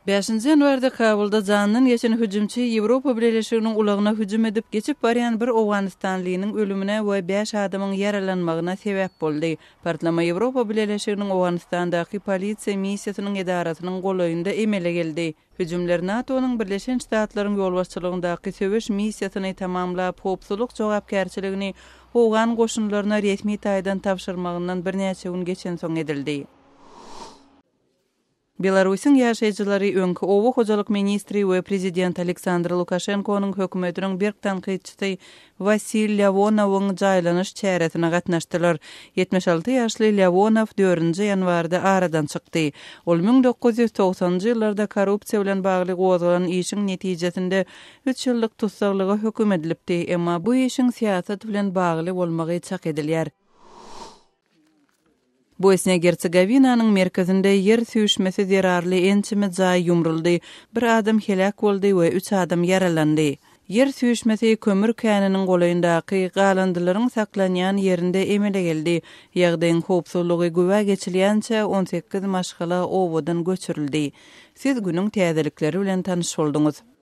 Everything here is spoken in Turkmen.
Bäşinji ýanwarda Kabulda janyndan geçen hüjümçi Ýewropa Bileleşiginiň ulagyna hüjüm edip, geçip barýan bir owganystanlynyň ölümine we bäş adamyň ýaralanmagyna sebäp boldy. Partlama Ýewropa Bileleşiginiň Owganystandaky polisiýa missiýasynyň edarasynyň golaýynda emele geldi. Hüjümler NATO-nyň Birleşen Ştatlaryň ýolbaşçylygyndaky söweş missiýasyny tamamlap, howpsuzlyk jogapkärçiligini owgan goşunlaryna resmi taýdan tabşyrmagyndan birnäçe gün geçensoň edildi. Belarusyň ýaşaýjylary öňki oba hojalyk ministri we prezident Aleksandr Lukaşenkonyň hökümetiniň berk tankytçysy Wasil Lýawonowyň jaýlanyş çäresine gatnaşdylar. 76 ýaşly Lýawonow dördünji ýanwarda aradan çykdy. Ol 1990-njy ýyllarda korrupsiýa bilen bagly gozgalan işiň netijesinde üç ýyllyk tussaglyga höküm edilipdi, emma bu işiň syýasat bilen bagly bolmagy çak edilýär. Bosniýa-Gersegowinanyň merkezinde ýer süýşmesi zerarly ençeme jaý ýumruldy, bir adam heläk boldy we üç adam ýaralandy. Ýer süýşmesi kömür käniniň golaýyndaky galyndylaryň saklanýan ýerinde emele geldi. Ýagdaýyň howpsuzlygy güwä geçilýänçä 18 maşgala obadan göçürildi. Siz günüň täzelikleri bilen tanyş bolduňyz.